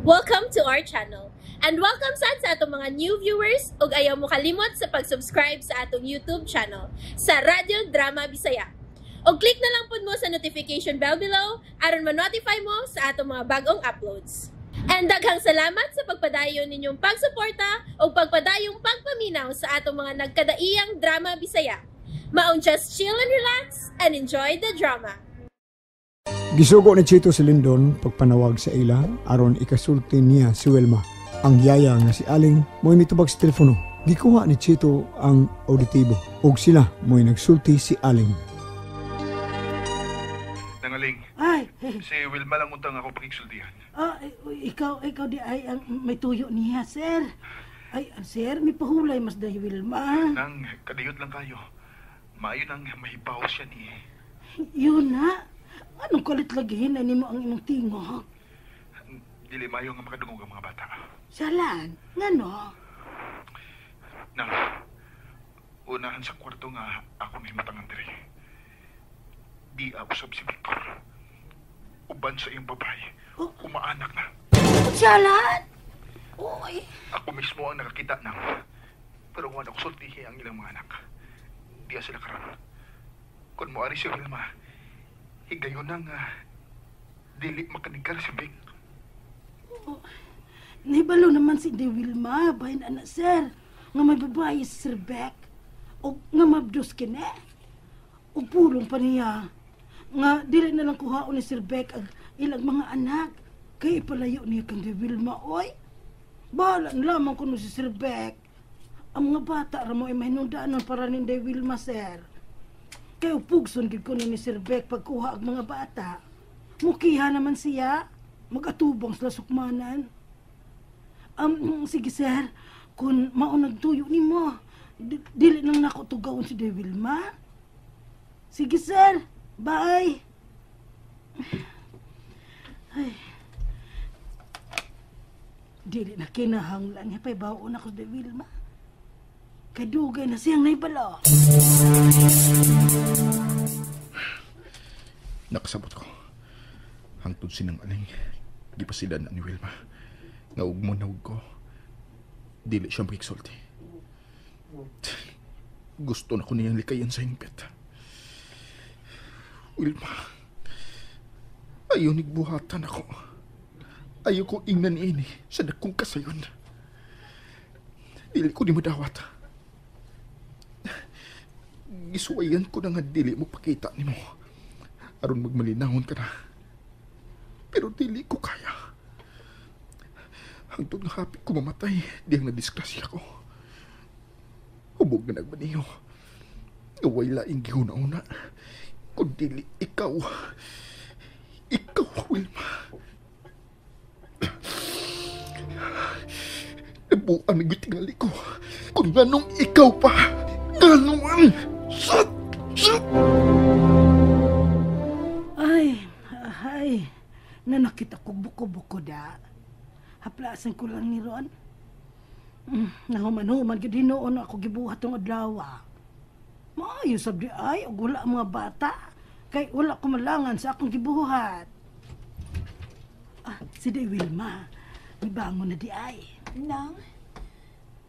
Welcome to our channel. And welcome sad sa atong mga new viewers ug ayaw mo kalimot sa pag-subscribe sa atong YouTube channel sa Radyo Drama Bisaya. Og click na lang pud mo sa notification bell below aron ma-notify mo sa atong mga bagong uploads. And daghang salamat sa pagpadayon ninyong pagsuporta ug pagpadayong pagpaminaw sa atong mga nagkadaiyang drama Bisaya. Maong just chill and relax and enjoy the drama. Gisugo ni Chito si Lindon pagpanawag sa ila aron ikasulti niya si Wilma. Ang yaya nga si Aling mo'y mitubag sa telepono. Gikuha ni Chito ang auditibo ug sila mo'y nagsulti si Aling. Nangaling, Ay, si Wilma lang untang ako pakigsultihan. Ah, eh, ikaw di ay ang may tuyo niya, sir. Ay, sir, may pahulay mas dahil Wilma. Nang kadiyot lang kayo. Maayo nang mahibaw siya ni. Yun na. Anong kalit lagi na nimo ang imong tingog? Dili maayo nga makadungog ang mga bata. Salan, ngano? Nang unahan sa kwarto nga ako may matangan diri. Di usab si Victor. Uban sa iyong babae. Oh. Umaanak na. Salan! Uy, Ako mismo ang nakakita nang. Pero kung ako sultihi ang ilang mga anak. Di sila karon. Kung moari si Wilma, higayon nang dili makanigar si Vic. Nibalo naman si De Wilma, bahin ana, sir. Nga may babae si Sir Beck. O nga mabdos kini. O pulong pa niya. Nga dili na lang kuhaon ni Sir Beck ang ilang mga anak. Kay ipalayo niya kang De Wilma, oy. Bahala na lamang kuno si Sir Beck. Ang mga bata ra mo ay mahinungdanon para ni De Wilma, sir. Kay upugson gid kuno ni Sir Beck pagkuha ang mga bata. Mukiha naman siya. Magatubang sila sukmanan. Sige sir, kung maunag tuyo nimo, dili nang nako tugawon si De Wilma. Sige sir, bye. Ay. Dili na kinahanglan niya pa'y baon ako si De Wilma. Kadugay na siyang naibalo. Nakasabot ko. Hangtod sinang aling, gipasidan na ni Wilma. Nga ug mo naug ko. Dili siya makigsulti. Gusto na ko niyang likayan sa hingpit. Wilma, ayaw nigbuhatan ako. Ayaw ko ingnan ini sa dakong kasayon. Dili ko ni madawat. Gisuwayan ko na nga dili mo pakita nimo. Aron magmalinahon ka na. Pero dili ko kaya. Hangtod nga hapit ko mamatay, diyang nadisgrasya ko. Hubog na nagmaniyo. Gaway laing gihuna-una. Kung dili ikaw. Ikaw, Wilma. Nabuang nagtingali ko. Kung anong ikaw pa. Ganun! Shit! Shit! Ay, ay, nanakit ako buko-buko da. Haplasan ko lang ni Ron. Nahuman-human, gid hinuon ako gibuhat tong adlaw. Maayo sab di ay, ug wala ang mga bata. Kay wala ko malangan sa akong gibuhat. Ah, si Day Wilma, mibangon na di ay. Nang,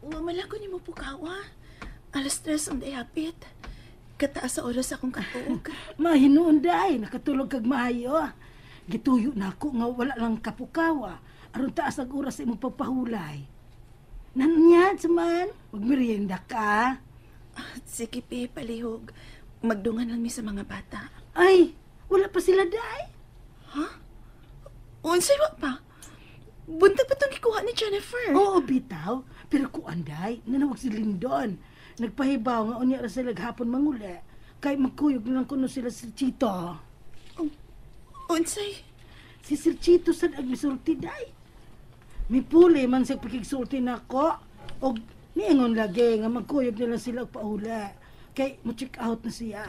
wamala ko ni mo pukawa. 3:00 ang dayapit. Kataas sa oras akong katuog. Mahinuon day, nakatulog kag maayo. Gituyo na ako nga wala lang kapukawa. Aron taas ang oras sa imong pagpahulay. Nanyan, saman, magmerienda ka. Ah, sige, pi, palihog. Magdungan lang mi sa mga bata. Ay, wala pa sila day. Unsay wa pa? Buntag pa itong gikuha ni Jennifer. Oo, bitaw. Pero kuan day, nanawag si Lindon. Nagpahibaw nga unya ra sila hapon manguli. Kay magkuyog na lang kuno sila si Chito. Unsay? Si Sir Chito sad ang misulti day. Mipuli man sa pakigsulti nako. Og niingon lagi nga magkuyog na lang sila og paula. Kay mo check out na siya.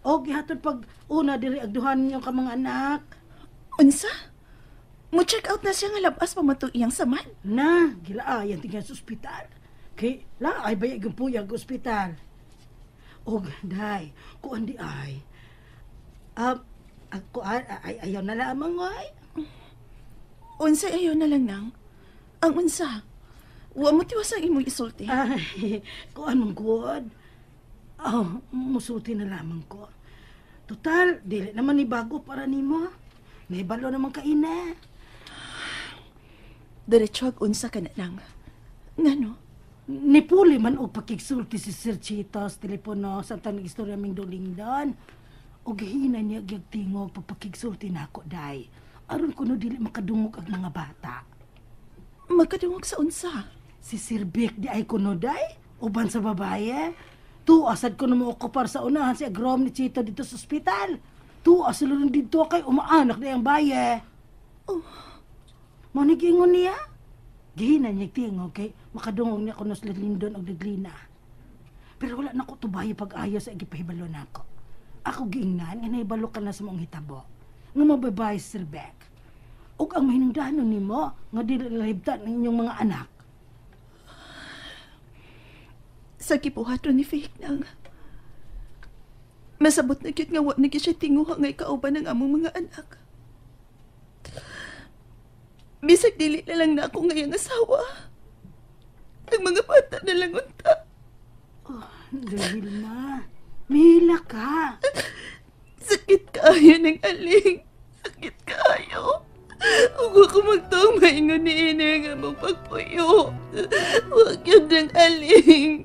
Og gihatod pag una diri agduhan ninyo ka mga anak. Unsa? Mo check out na siya nga labas pa mato iyang saman. Na, gilaayan tingnan sa ospital. Kay laay bayag ang puyag ospital. Og day, kuan di ay. Ako ay, ayaw na lamang ay. Unsa ayaw na lang nang? Ang unsa? Wa mo tiwas ang imong isulti. Ay, kuan mong good. Oh, musulti na lamang ko. Total, dili naman ni bago para nimo. Nahibalo naman ka ina. Diretso ag unsa ka na lang. Ngano? Nipuli man og pakigsulti si Sir Chito sa telepono sa tanang istorya ming dulingdon. Og gihina niya gyud tingog pagpakigsulti nako day. Aron kuno dili makadungog ang mga bata. Magkadungog sa unsa? Si Sir Vic di ay kuno day uban sa babaye. Tuasad ko na mookupar sa unahan si agrom ni Chito dito sa ospital. Tuas sila rin dito kay umaanak na ang baye. Oh. Mo ni giingon niya. Gihina niya tingog kay makadungog niya kuno sila Lindon og Naglina. Pero wala na ko tubayo pag-ayo sa gipahibalo nako. Ako giingnan nga nahibalo ka na sa maong hitabo. Nga mababay Sir Beck. Ug ang mahinungdanon nimo nga dili lalahibtan ng inyong mga anak. Sa gibuhaton ni Faith nang. Masabot na gyud nga wa na gyud siya tinguha nga ikauban ng among mga anak. Bisag dili na lang na ako ngayang asawa. Ang mga bata na lang unta. Oh, Wilma, mihila ka. Sakit kaayo ng aling. Sakit kaayo. Huwag ko magtuong maingon ni Ina nga mong pagpuyo. Huwag yun ng aling.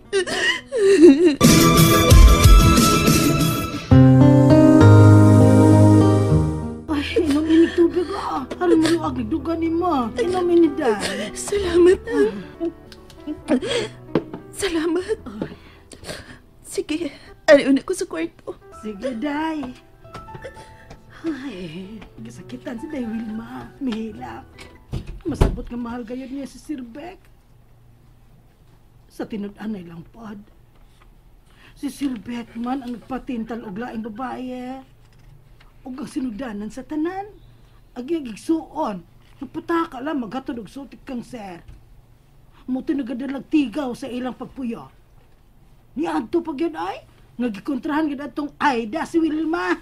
Ay, inom inig tubig ah. Aron mo luag, nagduga ni mo. Inom inig dahil. Salamat ah. Salamat. Sige, ariun ako sa kwarto. Sige, Day. Ay, gisakitan si Day Wilma. Mihilak. Masabot nga mahal gayon niya si Sir Beck. Sa tinud-anay lang pod. Si Sir Beck man ang nagpatintal og laing babae. Og ang sinudanan sa tanan. Agi gigsuon. Nagpataka lang maghatod og sutik kang sir. Muto nagadalag tigaw sa ilang pagpuyo. Niadto pag yun ay, nga gikontrahan gid atong Aida si Wilma.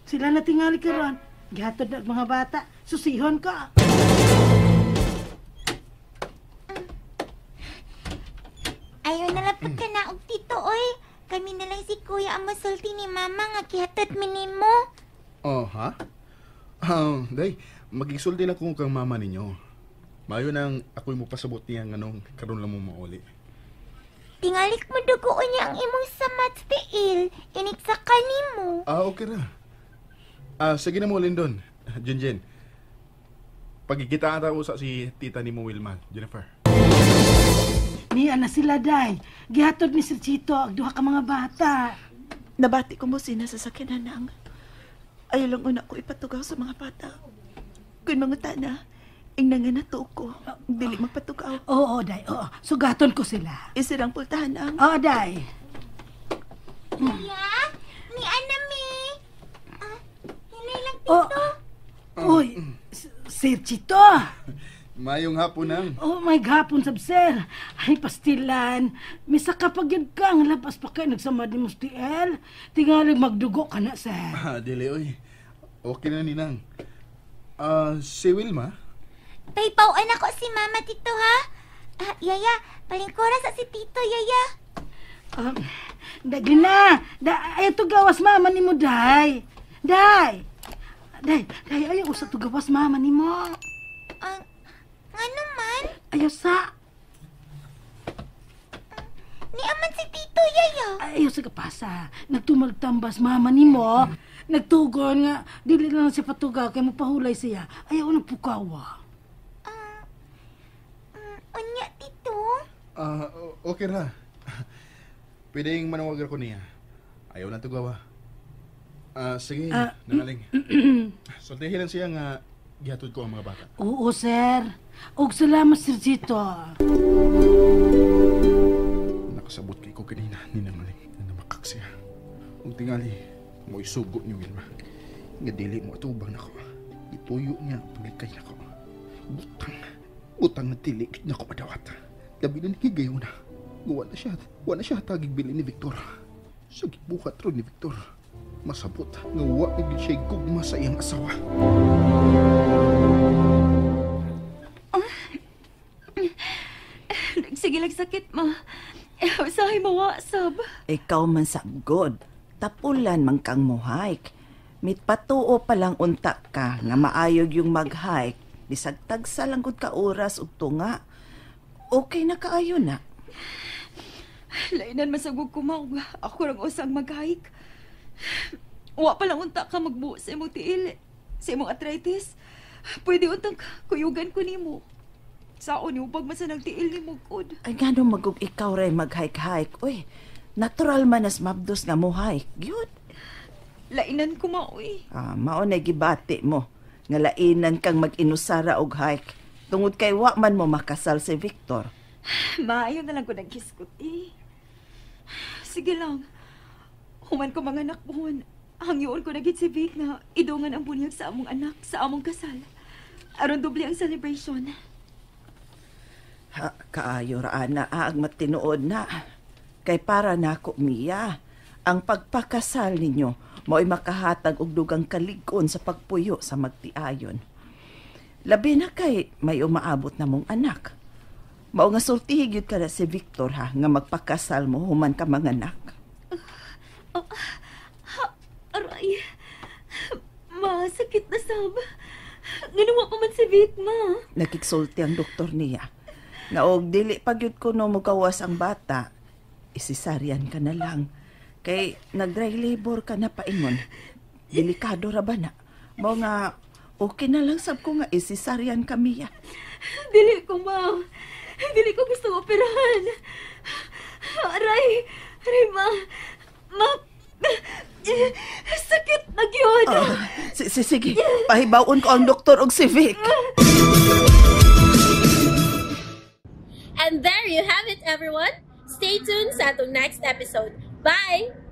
Sila na tingali karon. Gihatod na mga bata. Susihon ka. Ayaw na lang pagka naog, Tito, oy. Kami na lang si Kuya ang masulti ni Mama nga gihatod mi nimo. Oh, ha? Day, magisulti na kung kang mama ninyo. Mayo nang ako'y mupasabot niya nga nung karon lang mo mauli. Tingalik mo dugoon niya ang imong samat tiil. Inig sa kanimo. Ah, okay ra. Sige na mo, Lindon. Junjun. Pagkikita ata usa si tita ni mo Wilma, Jennifer. Niya na sila, Day. Gihatod ni Sir Chito ang duha ka mga bata. Nabati ko mo sina sa sakyanan nang. Ayaw lang una ko ipatugaw sa mga bata. Kung mga tana, ingna nga nato ko. Dili magpatugaw. Oo, Day. Oo. Sugaton ko sila. Isirang pultahan nang. Oo, Day. Kuya, ni Anami. Hinay lang, Tito. Oh. Uy, Sir Chito. Mayong hapon nang. Oh, may hapon, sab sir. Ay, pastilan. Misa kapag yun ka, ang labas pa kayo nagsamad ni Mustiel. Tingalig magdugo ka na, sir. Dili, oy. Okay na, Ninang. Si Wilma? Paypauan ako si Mama, Tito, ha? Yaya, palingkura sa si Tito, Yaya. Dagli na. Ayaw to gawas mama ni mo, Day. Day. Day, Day, ayaw usa to gawas mama ni mo. Nga naman? Ayaw sa. Ni aman si Tito, Yaya. Ayaw sa kapasa. Nagtumaltambas mama ni mo. Nagtugon nga. Dili na lang siya patugaw kay mapahulay siya. Ayaw na pukawa. Unya, Tito? Okay ra. Pwedeng manawagan ko niya. Ayaw na tugawa. Sige, nangaling. Sultihin lang siya nga gihatod ko ang mga bata. Oo, sir. Og salamat, Sir Chito. Nakasabot kay ko kanina ni Nangaling na namakak siya. Og tingali, mo'y sugo ni Wilma. Nga dili mo atubang nako. Ituyo niya paglikay nako. Butang na dili nako madawat. Labi na nakigayo na. Wa na siya tagig bili ni Victor. Sa gibuhat ron ni Victor. Masabot nga wa na gid siya gugma sa iyang asawa. sakit, ma. Eh, usahay mawasab. Ikaw man sabgod. Tapulan man kang mo-hike. Mitpatuo pa lang unta ka nga maayog yung mag-hike. Bisag tagsa lang gud ka oras ug tunga. Okay na kaayo na. Lainan masagog ko, ma. Ako rang usang mag-hike. Wa pa lang unta ka magbuo sa imong tiil. Sa imong arthritis. Pwede untang kuyugan ko nimo. Saon ni upag man sa nagtiil nimo gud. Ay ngano magug ikaw ray mag-hike-hike. Uy, natural man as mabdos nga mo hike. Gyud. Lainan ko, ma, uy. Ah, mao na gibati mo nga lainan kang mag-inusara og hike. Tungod kay wa man mo makasal si Victor. Maayo na lang ko naghiskot eh. Sige lang. Human ko mga anak buhon. Hangyoon ko na gid si Vic na idungan ang bunyag sa among anak, sa among kasal. Aron doble ang celebration. Ha, kaayo ra ana ang matinuod na. Kay para nako Mia, ang pagpakasal ninyo mao'y makahatag og dugang kalig-on sa pagpuyo sa magtiayon. Labi na kay may umaabot na mong anak. Mao nga sultihi gyud ka na si Victor ha, nga magpakasal mo human ka manganak. Aray. Ma, sakit na sab. Ngano pa man si Vic, ma. Nakiksulti ang doktor niya. Nga og dili pa gyud kuno mogawas ang bata, isisaryan ka na lang. Kay nag-dry labor ka na paingon. Delikado ra ba na? Mao nga okay na lang sab ko nga isisaryan ka Mia. Dili ko, ma. Dili ko gusto operahan. Aray. Aray, ma. Ma. Sakit na gyud. Ah, sige, pahibawon ko ang doktor og si Vic. And there you have it, everyone. Stay tuned sa atong next episode. Bye!